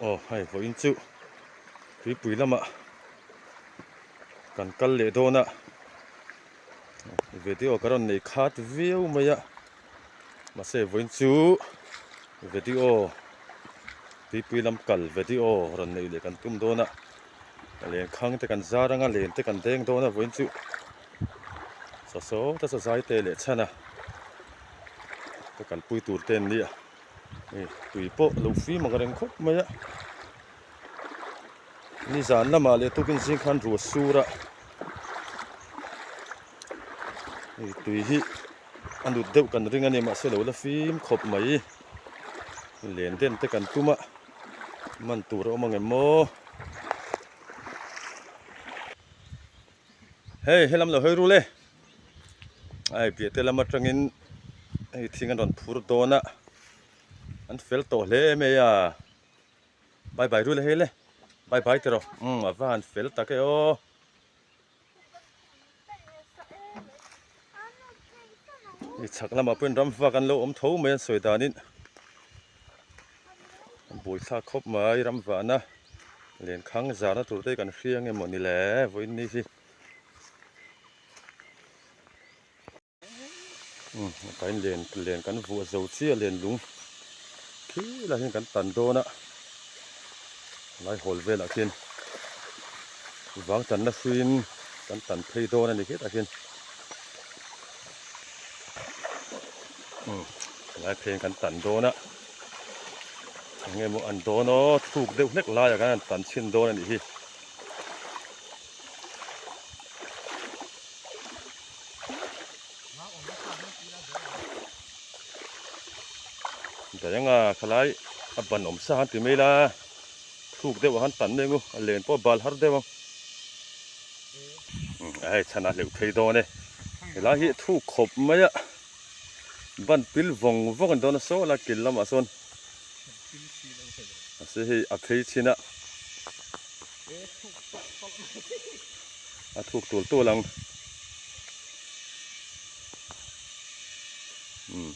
Aw hei vawiin chu tuipui lamah kan kal leh dawn a video ka rawn nei khat viau mai a mahse vawiin chu video tuipui lam kal video rawn neih leh kan tum dawn a lenkhang te kan zar anga len te kan deng dawn a vawiin chu saw saw te saw zai te leh chhan a ka kalpui tur te an ni a. Hei tui pawh a lo fim ang reng khawp mai a nizan lamah leh tukin zing khan ruah sur a hei tui hi a nut deuh kan ring a ni mahse lo la fim khawp mai len den te kan tum a man tur a awm ang em maw hei helam lo hawi rul e. Hei piah te lam atangin hei thing an rawn phur dawn a an fel tawh hle mai a bye bye rul a hei le bye bye tiraw umm a va han fel tak e aw. Hei chhak lamah pawhin ramvak an lo awm tho mai an sawi danin a buaithlak khawp mai ramvahna lenkhang zarna tur te hi kan hria nge mawni le vawiin ni hi. Umm tlai len len kan vuah zo chiah len lung khi lah hian kan tan dawn a lai hawl velah khian vang tanna hruiin kan tan phei dawn a ni hetah khian umm lai pheiin kan tan dawn a eng nge maw an dawn aw thluk deuh hlek laiah khan an tan chhin dawn a nih hi. Dayanga khalai a ban awm sa han ti mai la thluk deuh ah han tan mai angu a len pawh a bal har deuh ang a hei chhan a hleuh phei dawn e helai hi a thuk khawp mai a ban pil vawng vawng a ni dawn a saw lai kil lamah sawn mahse hei a phei chin a. A thuk tul tul ang. Umm.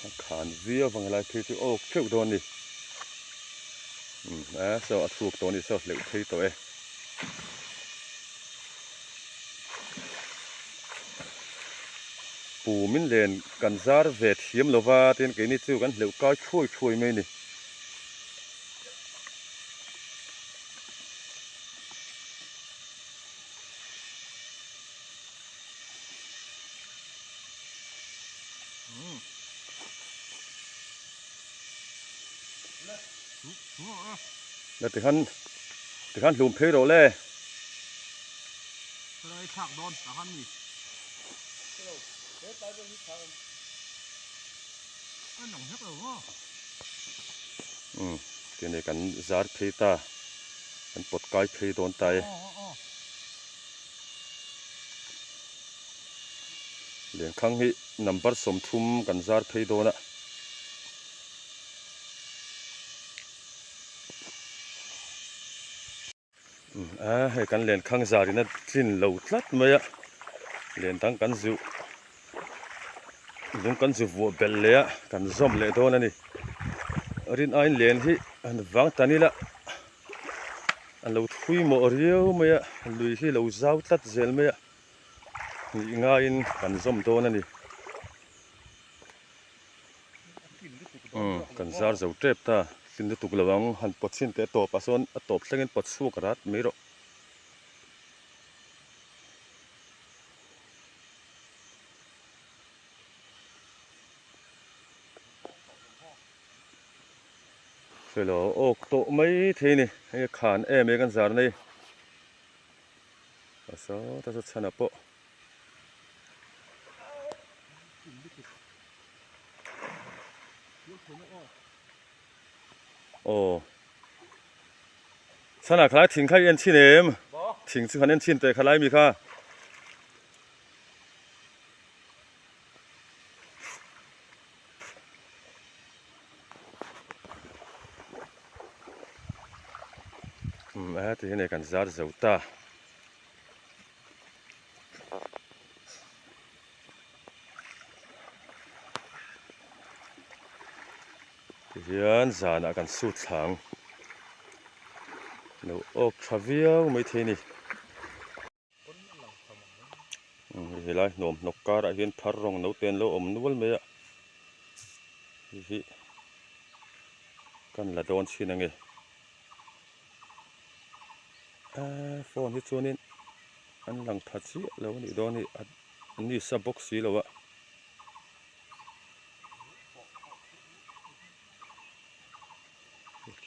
A khan viau vang helai phei chu awk theuh dawn a ni. Umm a saw a thuk tawh a ni saw hleuh phei tawh e. Pumin len kan zar ve thiam lova tin keini chu kan hleuh kai thuai thuai mai a ni. La tikhan tikhan hlum phei rawh le. Umm tih kan zar phei ta kan pawt kai phei dawn ta e. Lenkhang hi number 30 kan zar phei dawn a. A hei kan lenkhang zarin a tlin lo tlat mai a len dang kan zu lung kan zu vuah belh leh a kan zawm leh dawn a ni rin aiin len hi han vang tan ila a lo thui mawh riau mai a lui hi lo zau tlat zel mai a nih ngaiin kan zawm dawn a ni. Umm kan zar zo tep ta tlin lutuk lo ang han pawt chhin teh a tawp ah sawn a tawp thlengin pawt chhuak rat mai rawh. Hre lo awk tawh mai thei a ni hei a khan em em kan zar nei a sawta saw chhanah pawh. Aw Chhanah khalai thing kha i en chhin em? Thing chu han en chhin teh khalai mi kha. Umm a ti hian kan zar zo ta. Tihian zanah kan sut thlang lo awk tha viau maithei a ni. Helai hnawm hnawk karah hian phar rawng no te an lo awm nual mai a, hei hi kan la dawn chhin ange. Aaa phone hi chuanin an lang tha chiah lo a nih dawn hi a nisa bawk si lo a.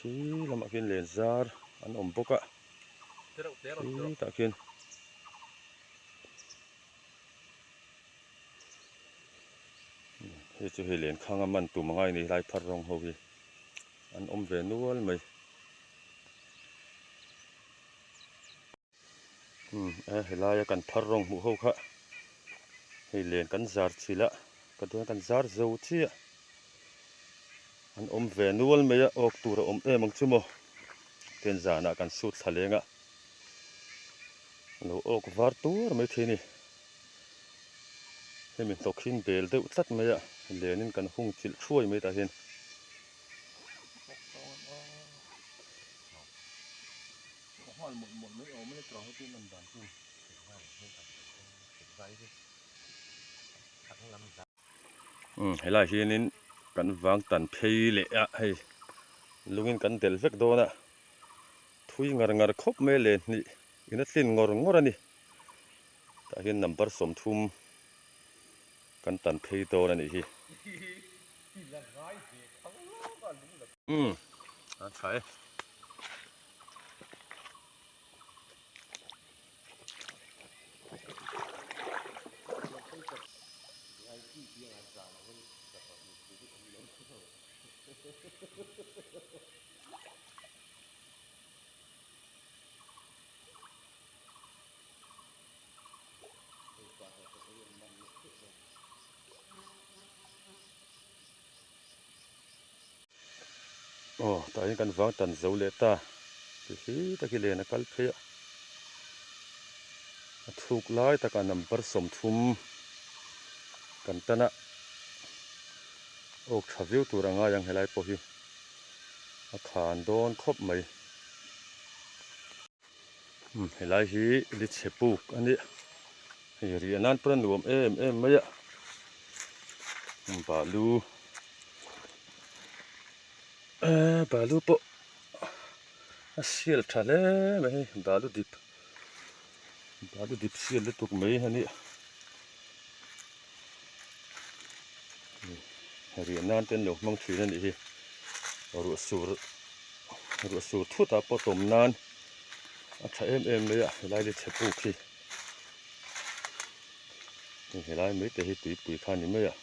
Khi lamah khian len zar an awm bawk a khitah khian hei chu hei lenkhang a man tum angai a ni helai phar rawng ho hi an awm ve nual mai. Umm a helaia kan phar rawng hmuh ho kha hei len kan zar chilh a ka duan kan zar zo chiah an awm ve nual mai a awk tur a awm em ang chu maw ten zanah kan sut thla leng a a lo awk var tur mai thei a ni hemi hnawk hi bel deuh tlat mai a lenin kan hung chilh thuai mai tah hian. Umm helaiah hianin kan vang tan phei leh a hei lungin kan del vek dawn a thui ngar ngar khawp mai a lehnih in a tlin ngawr ngawr a ni tah hian number 30 kan tan phei dawn a nih hi. Umm a tha e. Aw tah hian kan vang tan zo leh ta ti hi tak hi len a kal phei a a thuk lai takah number 30 kan tan a awk tha viau tur a ngai ang helai pawh hi a khan dawn khawp mai umm helai hi li chhe puk a nia hei riah nan pawn a nuam em em mai a balu eee balu pawh a sial tha hle mai hei balu dip balu dip sial lutuk mai a nia riah nan te an lo hmang thin a nih hi ruah sur ruah sur thut ah pawh tawm nan a tha em em mai a helai li chhe puk hi hei helai mai te hi tuipui kha a ni mai a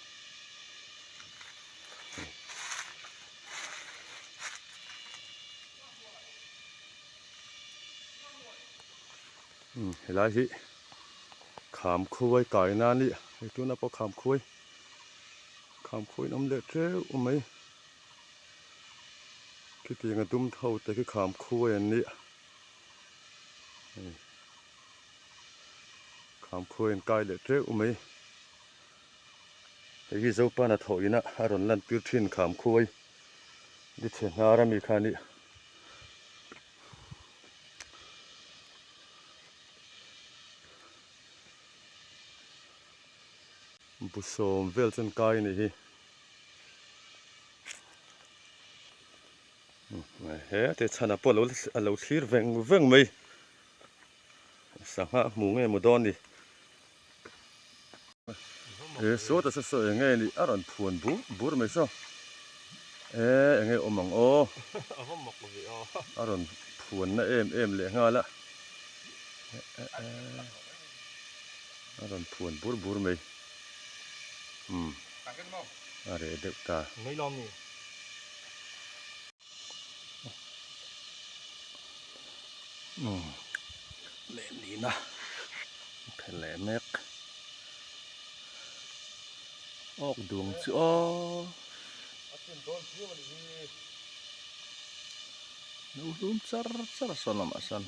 helai hi kham khuai kai na a ni hei tuna pawh kham khuai kham khuai an awm leh teuh mai khitiang a dum tho te khi kham khuai an nia hei kham khuai an kai leh teuh mai hei hi Zopana thawh ina a rawn lan tir thin kham khuai li chhe hnar ami kha a nia. Bu sawm vel chuan kai a nih hi he te chhanah pawh a lo thlir veng veng mai sangha hmu nge maw dawn ni he sawta saw saw eng nge ni a rawn phuan bur bur mai saw e eng nge awm ang aw a rawn phuan na em em leh nghal a a rawn phuan bur bur mai umm a reh deuh ta. Umm leh nihna a phelh leh mek awk duang chu aw lo hlum char char sawn lamah sawn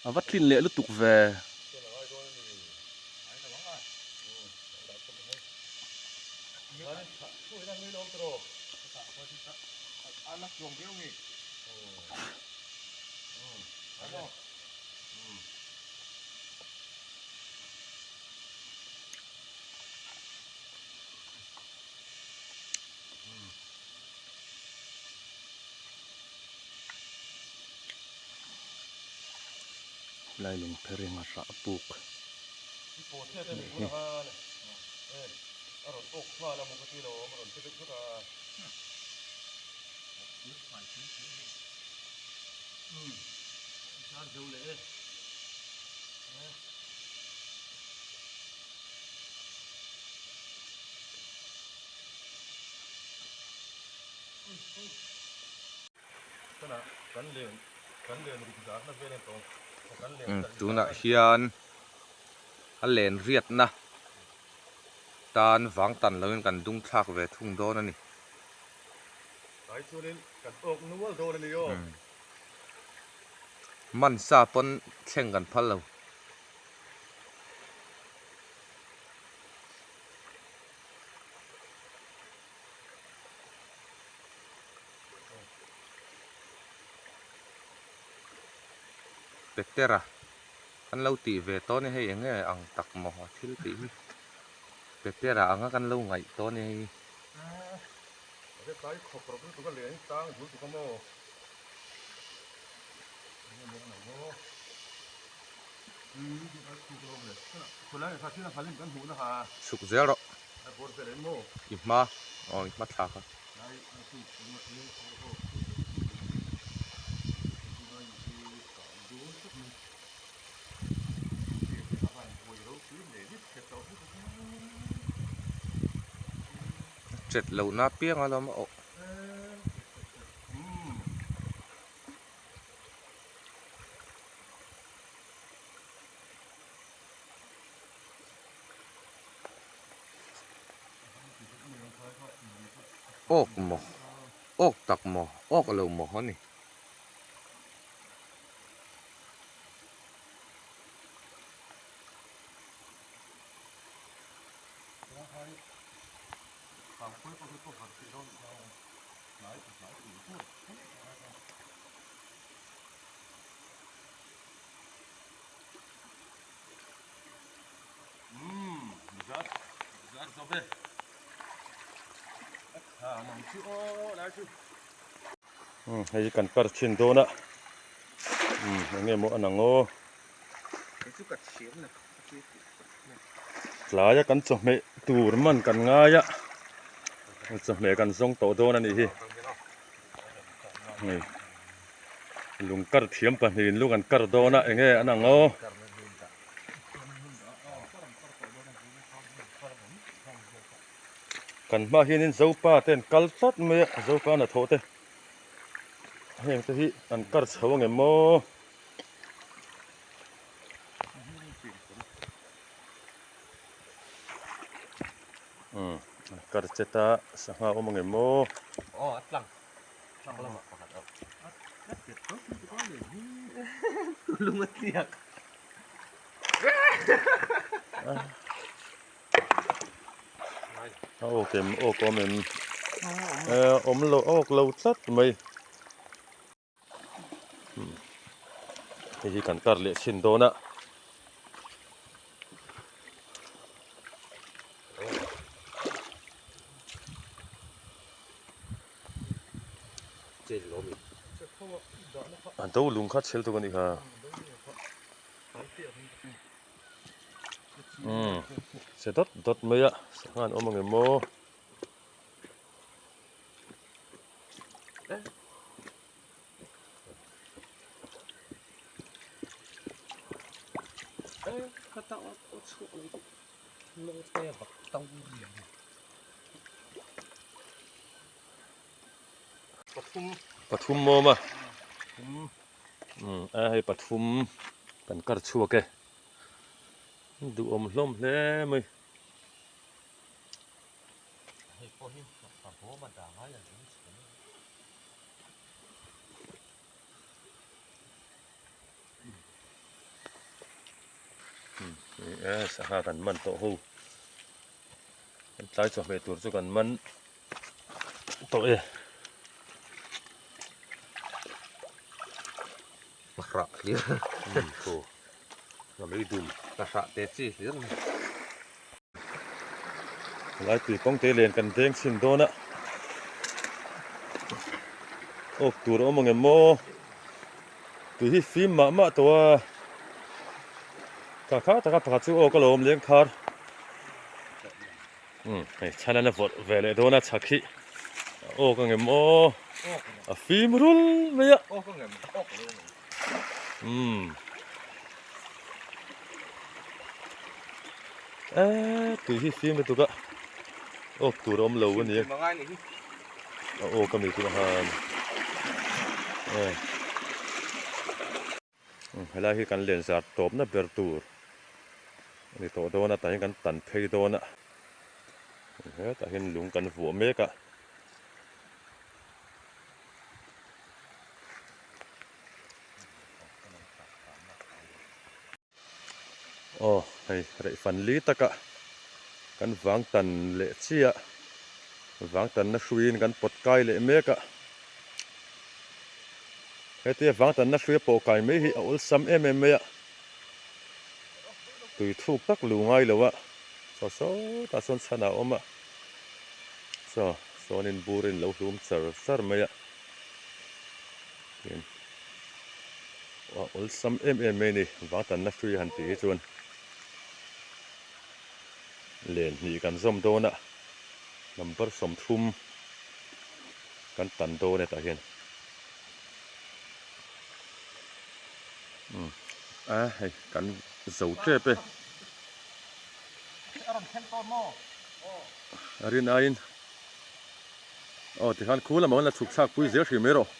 a va tlin leh lutuk ve. Lai lung phe ringa hrah puk nih hi. Tunah hian a len riatna tan vang tan loin kan dung thlak ve thung dawn a ni. Man sa pawn thleng kan phal lo. Petera kan lo tih ve tawh a ni hei eng nge ang tak maw a thil tih hi Petera anga kan lo ngaih tawh a ni hei. Chhuk zel rawh. I hma aw i hma thlak a. Chet lohna apiang a lawm a awh. Awk maw awk tak maw awk lo maw a ni. Hei hi kan kar chhin dawn a eng nge maw a nang aw tlaia kan chawhmeh tur man kan ngai a chawhmeh kan zawng tawh dawn a nih hi hei lung kar thiam pahnihin lung an kar dawn a eng nge a nang aw. Kan hmaah hianin Zopa te an kal tlat mai a, Zopa hnathawh te heng te hi an kar chho ang em maw? Umm an kar chet a, sangha awm ang em maw? A awk em awk awm em awm lo awk lo tlat mai hei hi kan kar leh chhin dawn a. A do lung kha chhel tuk a nih kha. Umm che dawt dawt mai a sangha an awm ang em aw. Pathum awm a a hei pathum kan kar chhuak e duhawm hlawm hle mai. Sangha kan man tawh ho kan tlai chawhmeh tur chu kan man. tawh e. Nghahrah hlir. Aw nghamei dum. Nghahrah te chi hlir a ni. Helai tui kawng te len kan deng chhin dawn a. Awk tur a awm ang em maw? Tui hi fim mah mah tawh a. Kha kha taka pakhat chu awk a lo awm leng khar. Umm hei chhan a la vawrh ve leh dawn a chhak hi a awk ang em aw a fim rul mai a umm eee tui hi fim lutuk a awk tur a awm lo a ni a awk a mi chu han e. Helai hi kan len zar tawpna ber tur a ni tawh dawn a tah hian kan tan phei dawn a hetah hian lung kan vuah mek a. Aw hei reh fan li taka kan vang tan leh chiah vang tanna hruiin kan pawt kai leh mek a hetia vang tanna hrui a pawh kai mai hi a awlsam em em mai a tui thuk tak lu ngai lo a saw sawtah sawn chhan a awm a saw sawnin burin lo hlum char char mai a. A awlsam em em mai a ni vangtanna hrui han tih hi chuan len hnih kan zawm dawn a number 30 kan tan dawn e tah hian umm a hei kan zo tep e a rin aiin aw tikhan khu lamah khan la chhuk thlak pui zel hrim mai rawh.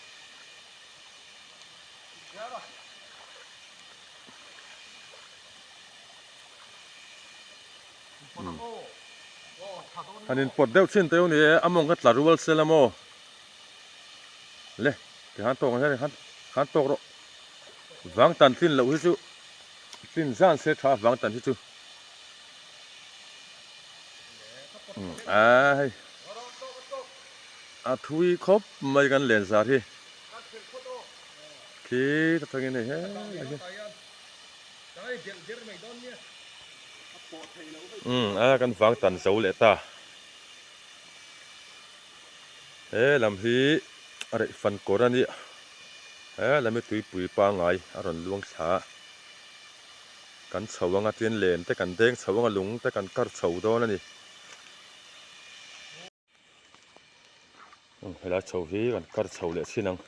Han in pawt deuh thin teuh ni e a mawng kha tla rual se la maw le tikhan tawk ang hian khan khan tawk rawh vang tan tlin loh hi chu tlin zan se tha vang tan hi chu a hei a thui khawp mai kan len zar hi. Khi ta thangin hei helai hi. Umm a kan vang tan zo leh ta. He lam hi a reh fan kawr a nia. He lam hi tuipui pangngai a rawn luang thla a. Kan chho anga tin len te kan deng chho anga lung te kan kar chho dawn a ni. Helai chho hi kan kar chho leh thin ang.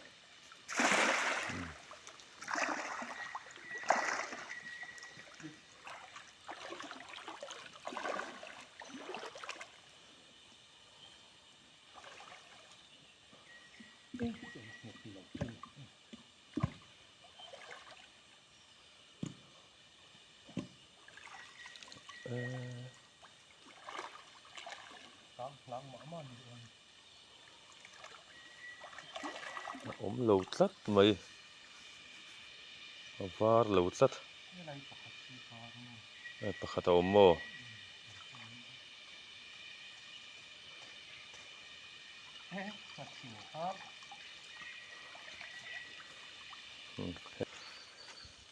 A awm lo tlat mai a var lo tlat pakhat a awm maw.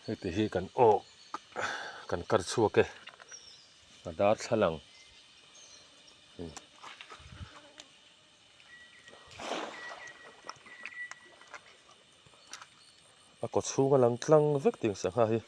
Heti hi kan awk kan kar chhuak e a darthlalang. A kaw chhung a lang tlang vek tih ang sangha hi.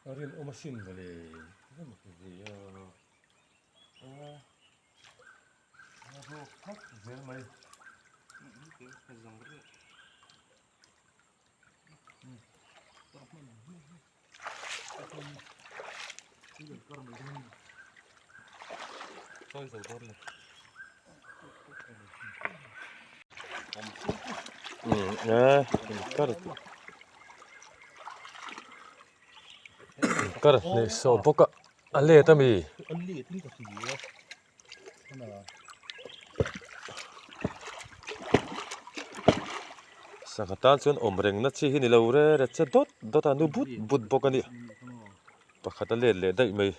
A rinawm asin mawle emaw ti ve a a rawk thlap zel mai. Kar hnih sawh bawk a a let a mi. Sangha tan chuan awm reng na chi hi ni lo re re che dawt dawt a nu but but bawk a ni pakhat a let leh daih mai.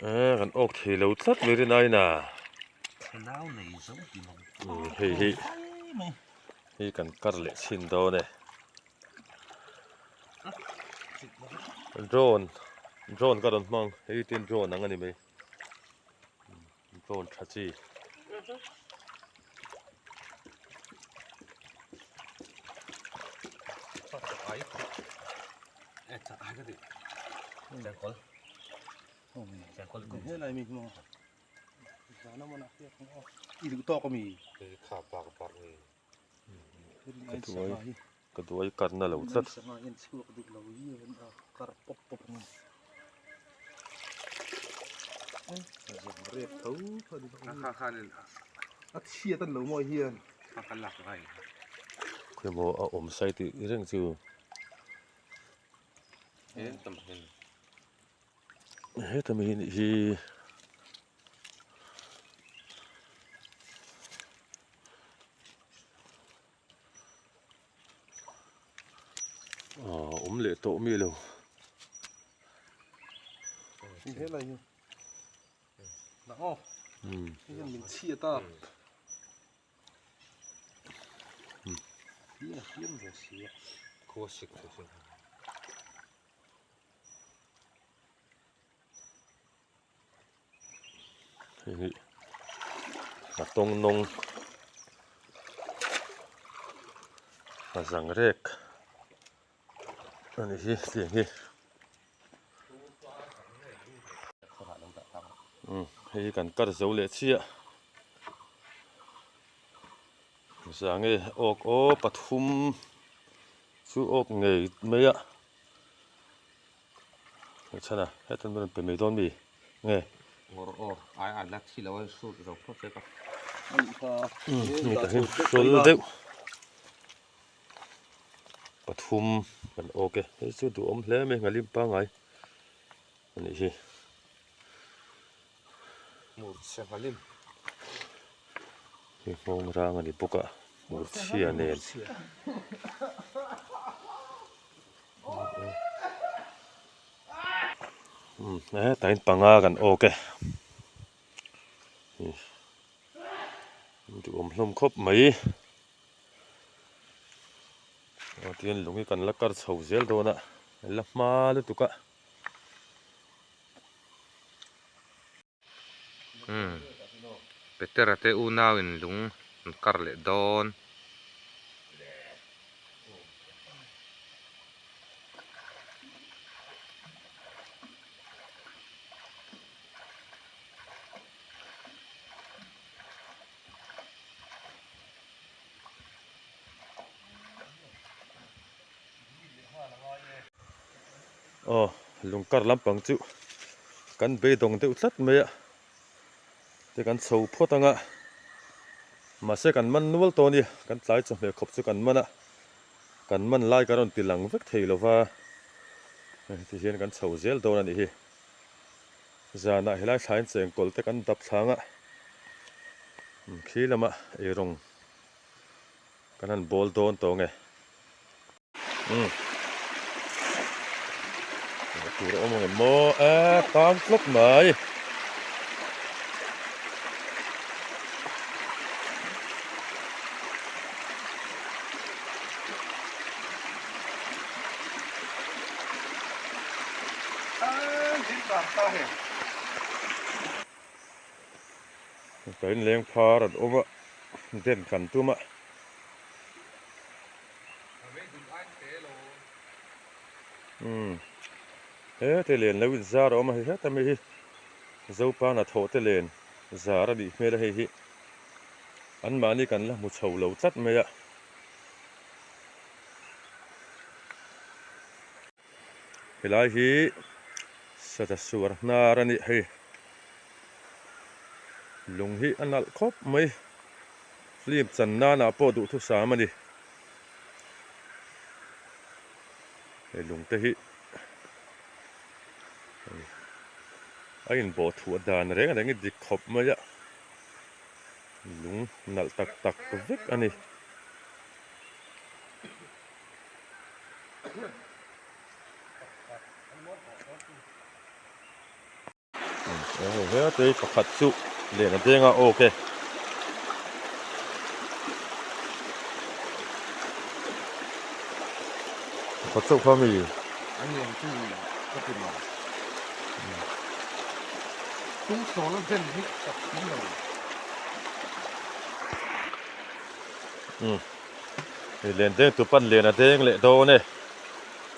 Eee kan awk thei lo tlat mai rin aina hei hi hei kan kar leh chhin dawn e drone drone ka rawn hmang hei tin drone ang a ni mai drone tha chi. Ka duai karna lo tlat. Khawimaw a awm sai tih reng chu. Heta mi hi Aw awm leh tawh mi lo. Hei hi a tawng nawng a zang rek a ni hi tiang hi umm hei hi kan kar zo leh chiah zang e awk aw pathum chu awk ngei mai a. Chhana heta an rawn pe mai dawn mi nge. Ngawr aw ai a la thi lo a sut zo phawt che ka. Hei tah hian hrawl deuh pathum kan awk e hei chu duhawm hle mai nghalim pangngai a nih hi. Murchhia nghalim. Hei nghawng rang a ni bawk a murchhia nen. Hetah hian panga kan awk e duhawm hlawm khawp mai aw tihian lung hi kan la kar chho zel dawn a la hma lutuk a. Umm Petera te unau in lung an kar leh dawn. Aw lung kar lampang chu kan beidawng deuh tlat mai a te kan chho phawt ang a mahse kan man nual tawh a ni kan tlai chawhmeh khawp chu kan man a kan man lai ka rawn ti lang vek thei lo va. Heti hian kan chho zel dawn a nih hi. Zanah helai thlain chengkawl te kan dap thlang a, khi lama eirawng kan han bawl dawn tawh nge. Umm. Tur a awm ang em maw? A tang tlawp mai. Ka inleng phar an awm a, den kan tum a. Umm hete len lo in zar a awm a hei heta mi hi Zopa hnathawh te len zar a nih hmel a hei hi anmahni kan la hmu chho lo tlat mai a. Helai hi sata suar hnar a nih hei lung hi a nalh khawp mai film chan nanah pawh duhthusam a ni hei lung te hi a inbawh thuah dan reng reng hi dik khawp mai a lung nalh tak tak vek a ni. Hei pakhat chu len a deng a awk e. Pakhat chauh kha mi. An lian chu ka ti lo. Tung sawl a den hi tak si lo. Umm hei len deng tu pan len a deng leh dawn e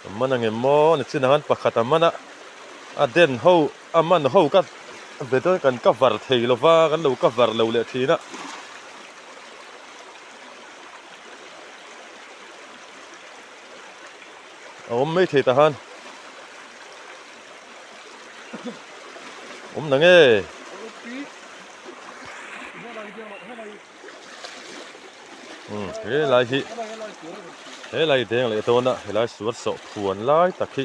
a man ang em maw ni chin ang an pakhat a man a a den ho a man ho ka ve dawn kan cover thei lo va kan lo cover lo leh thin a. A awm mai thei ta han awm na nge. Umm helai hi helai deng leh dawn a helai suar sawh phuan lai tak hi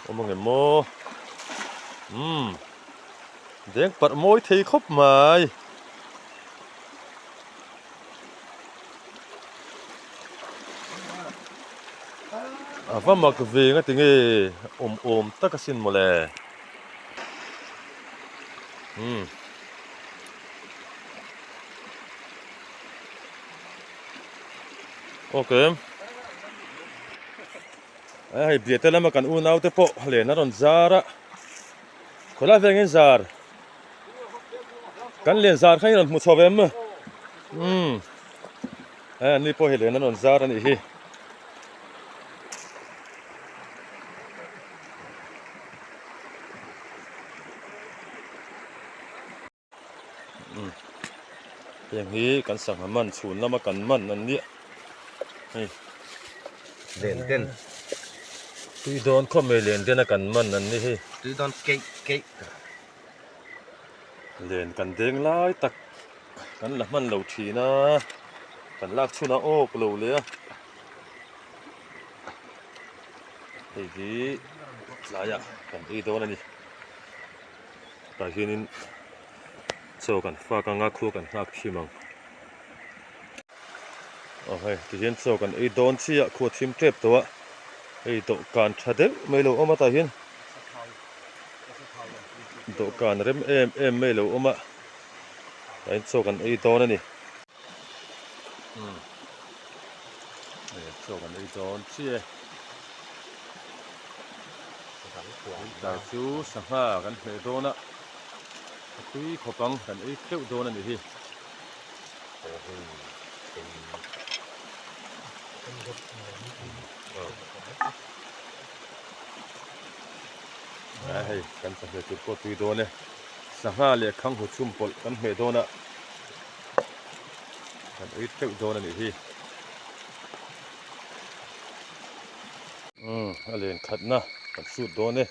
awm ang em maw umm deng parh mawi thei khawp mai. A va mak ve nga tinge awm awm tak asin mawle umm. Ok a hei biate lama kan unau te pawh len a rawn zar a khawlai vengin zar kan len zar kha hi rawn hmu chho em umm hei an ni pawh hi len an rawn zar a nih hi. Heng hi kan sangha man chhun lama kan man an nia hei len den tui dawn khawp mai len den a kan man an ni hei tui dawn keih keih len kan deng lai tak kan la hman lo thin a kan lak chhun a awk lo leh a hei hi tlaiah kan ei dawn a ni. Tah hianin chaw kan fak anga khua kan nghak thim ang. Aw hei tihian chaw kan ei dawn chiah khua thim tep tawh a hei dawhkan tha deuh mai lo awm a tah hian dawhkan rem em em mai lo awm a tah hian chaw kan ei dawn a ni. Umm chaw kan ei dawn chiah e. Tlai chu sangha kan hmeh dawn a, a tui khawp ang kan ei teuh dawn a nih hi. A hei kan chawhmeh tur pawh tui dawn e, sangha leh khanghu chhum pawlh kan hmeh dawn a, kan ei teuh dawn a nih hi. Umm a len khatna kan sut dawn e.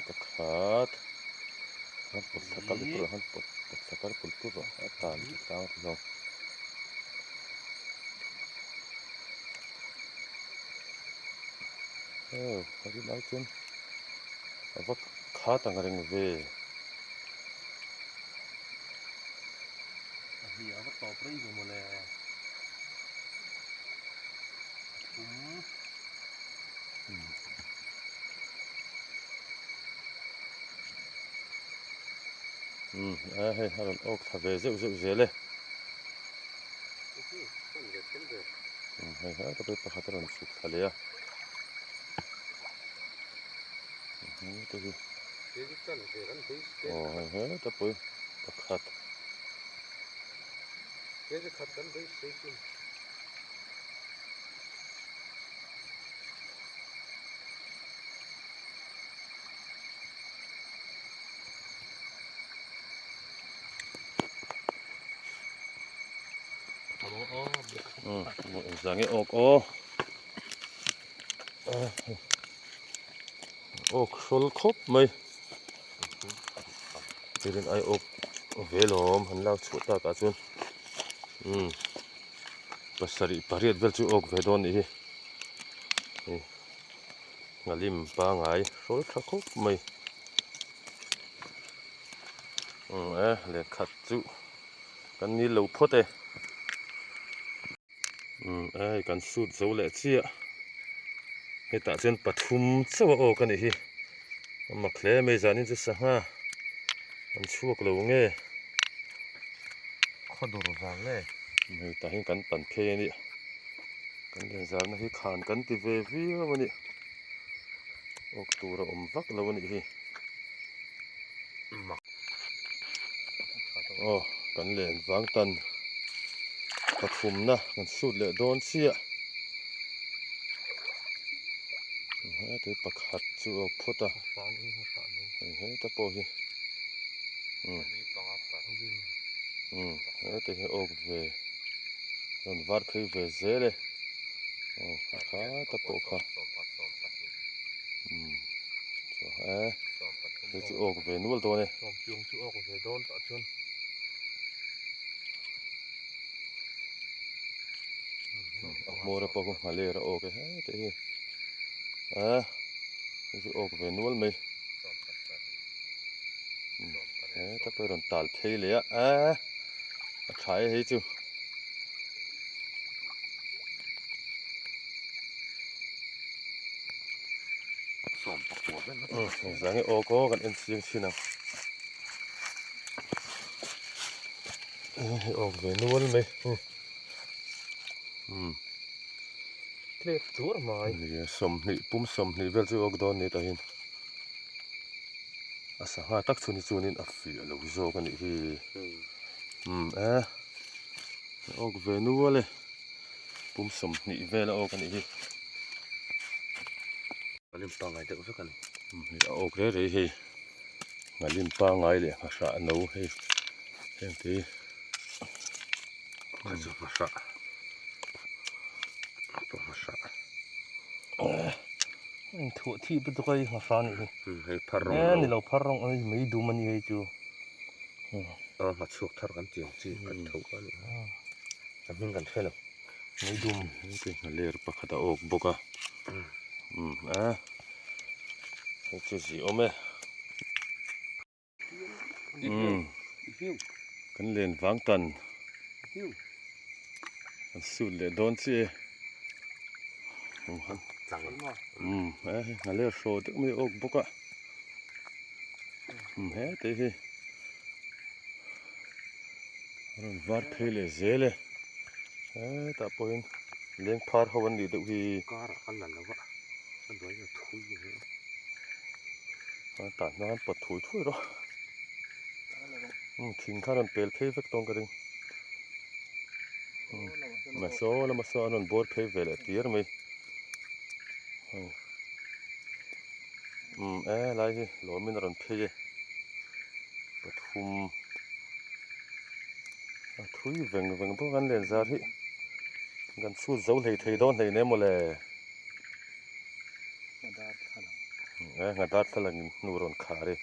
Pakhat han pawt thla kal pur han pawt thla kal pur pur a tan tlang te zawng. Aw a rin ai chuan a va khat ang reng ve. A hni a va tawp rei ve mawle. A thum. Umm a hei a rawn awk thla ve zeuh zeuh zel e. Umm hei helai te pawh hi pakhat a rawn chhuk thla leh a. Te hi aw hei helai te pawh hi pakhat. Engzah nge awk aw awk hrawl khawp mai chutin ai awk ve lawm han lak chhuah tak ah chuan umm pasarih pariat vel chu awk ve dawn anih hi hei. Nghalim pangai hrawl tha khawp mai. Umm e lehkhat chu kan ni lo phawt e. Umm e hei kan sut zo leh chiah. Hetah chuan pathum chauh a awk a nih hi. A mak hle mai zanin chu sangha an chhuak lo nge. Khawdur vang nge. Hei tah hian kan pan phei a nih. Kan lenzarna hi khan kan ti ve viau a ni. Awk tur a awm vak lo a nih hi. Aw kan len vang tan pathumna kan sut leh dawn chiah. Heti pakhat chu a awk phawt a. Hei heta pawh hi. Umm heta hi a awk ve. Rawn var phei ve zel e. Aw a kha ta pawh kha. Umm chu e hei chu awk ve nual dawn e. Sawmpiang chu awk ve dawn tah chuan. A hmawr a pawh kha nghaler a awk e hete hi. A hei chu awk ve nual mai. Heta pawh hi rawn tal phei leh a a a tha e hei chu. Engzah nge aw kaw kan en chiang thin ang. Hei awk ve nual mai. Umm. Tlep tur mai. Nia 20 pum 20 vel chu awk dawn ni tah hian. A sangha tak chhun hi chuanin a fiah lo zawk a nih hi. Umm e. Awk ve nual e. Pum 20 vel a awk a nih hi. Nghalim pangngai deuh vek a ni. Hei a awk rei rei hei. Nghalim pangngai leh nghahrah no hei. Heng te hi. Pakhat chu nghahrah. Pawh nghahrah. Heng thuah thih lutuk a hei nghahrah a nih hi. Hei phar rawng lo. Ni lo phar rawng a ni mai dum a ni hei chu. Aw ngha chhuak thar kan tih ang chi kan tho kha a ni. A hming kan hre lo. Mai dum hei te nghaler pakhat a awk bawk a. Umm a hei chu zih awm e. Umm kan len vang tan kan sut leh dawn chiah e. Umm a hei nghaler hraw deuh mai a awk bawk a. Umm hete hi a rawn var phei leh zel e hetah pawhin leng phar ho an nih deuh hi. Kar ah kan la lo a a hnuai hian thui a ni a tah hna an pawt thui thui rawh umm thing kha a rawn pel phei vek tawng ka ring umm mahse aw lama saw an rawn bawr phei ve leh tir mai. Umm e lai hi lawmin a rawn phei e pathum a thui veng veng bawk an len zar hi kan chhut zo hlei thei dawn hlei nem mawle e nghadar thlalangin hnu rawn khar e.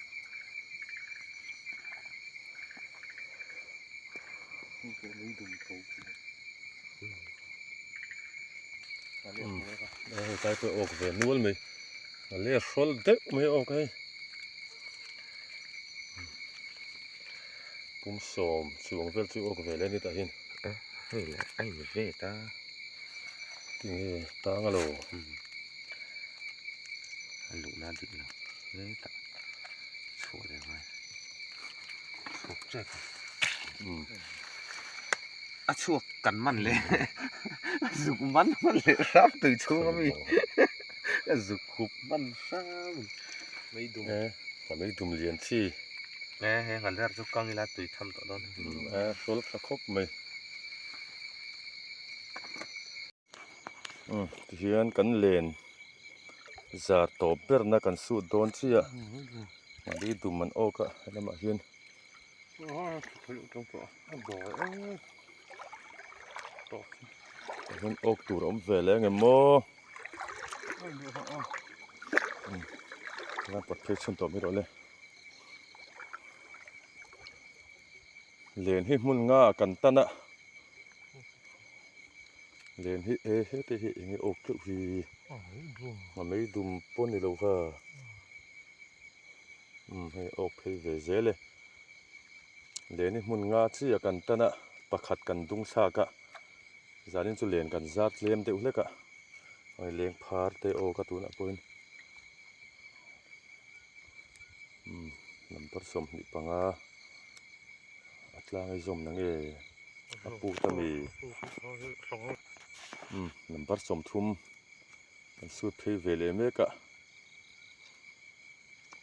Hei tlai pawh a awk ve nual mai. A ler hrawl deuh mai a awk hei. Pum sawm chuang vel chu awk ve le ni tah hian. E hei le a in ve ta. Tinge tang a lo. A luhna dik lo hle tak chhuah leh ngai. Chhuak tep a. A chhuak kan man leh a zuk man man leh hram tui chhung ami a zuk hup man hram mei dum e a mei dum lian chi e he nghaler chu kang ila tui tham tawh dawn e hrawl tha khawp mai umm tihian kan len zar tawp berna kan sut dawn chiah mahni dum an awk a helamah hian. Tah hian awk tur a awm ve leh ang em maw umm pawt phei chhun tawh mai rawh le len hi hmun nga kan tan a. Len hi e hete hi eng nge awk teuh hi a mei dum pawh ni lo kha umm hei awk phei ve zel e len hi hmun nga chi a kan tan a pakhat kan dung thlak a zanin chu len kan zar tlem deuh hlek a hei leng phar te awk a tunah pawhin umm number 25 a tlang ei zawm na nge. A put a mi umm number 30 kan sut phei ve leh mek a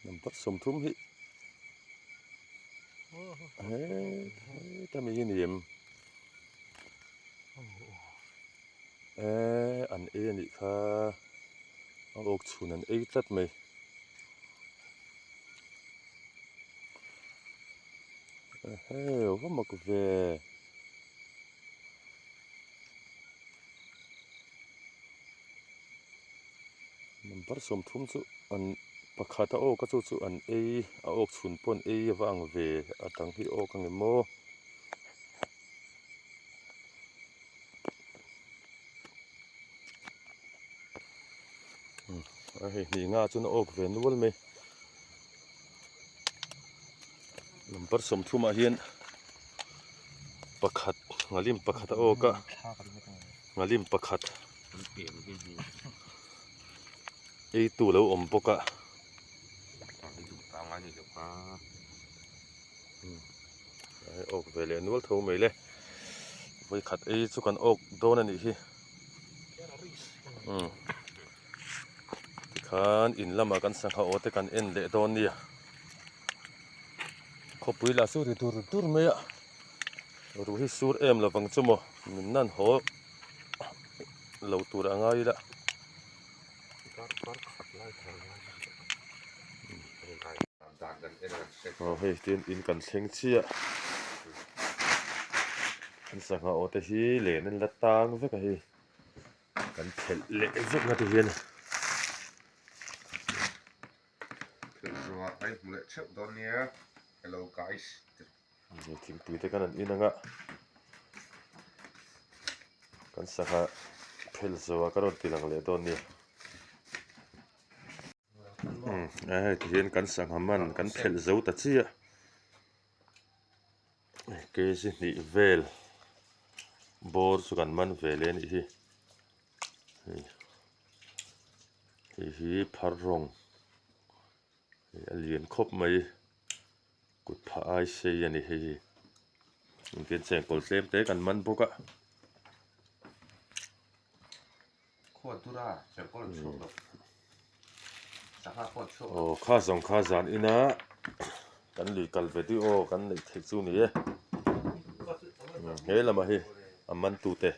number 30 hi heta mi hi ni em eh an ei a nih kha a awk chhun an ei tlat mai. Eheu va mak ve. Number 30 chu an pakhat a awk a chu chu an ei a awk chhun pawh an ei a va ang ve a dang hi awk ang em maw. A hei hnih nga chuan a awk ve nual mai number 30 ah hian pakhat nghalim pakhat a awk a nghalim pakhat ei tu lo awm bawk a awk ve leh nual tho mai le vawikhat ei chu kan awk dawn a nih hi. Umm tikhan in lamah kan sangha aw te kan en leh dawn nia khawpui lah chu ri dur dur mai a ruh hi sur em lovang chu maw min nan haw lo tur a ngai ila. Aw hei tin in kan thleng chiah an sangha aw te hi len an la tang vek a hei kan phelh leh vek nga ti hian. Phelh zawhah kan inhmu leh theuh dawn nia hello guys. Thingpui te kan han in ang a kan sangha phelh zawhah ka rawn ti lang leh dawn nia. Umm a hei ti hian kan sangha man kan phelh zo ta chiah kg hnih vel bawr chu kan man ve leh a nih hi hei hei hi phar rawng hei a lian khawp mai kut phah ai sei a ni hei hi engtin chengkawl tlem te kan man bawk a. Aw kha zawng kha zan ina kan lui kal ve duh aw kan neih theih chu ni e he lamah hi a man tute.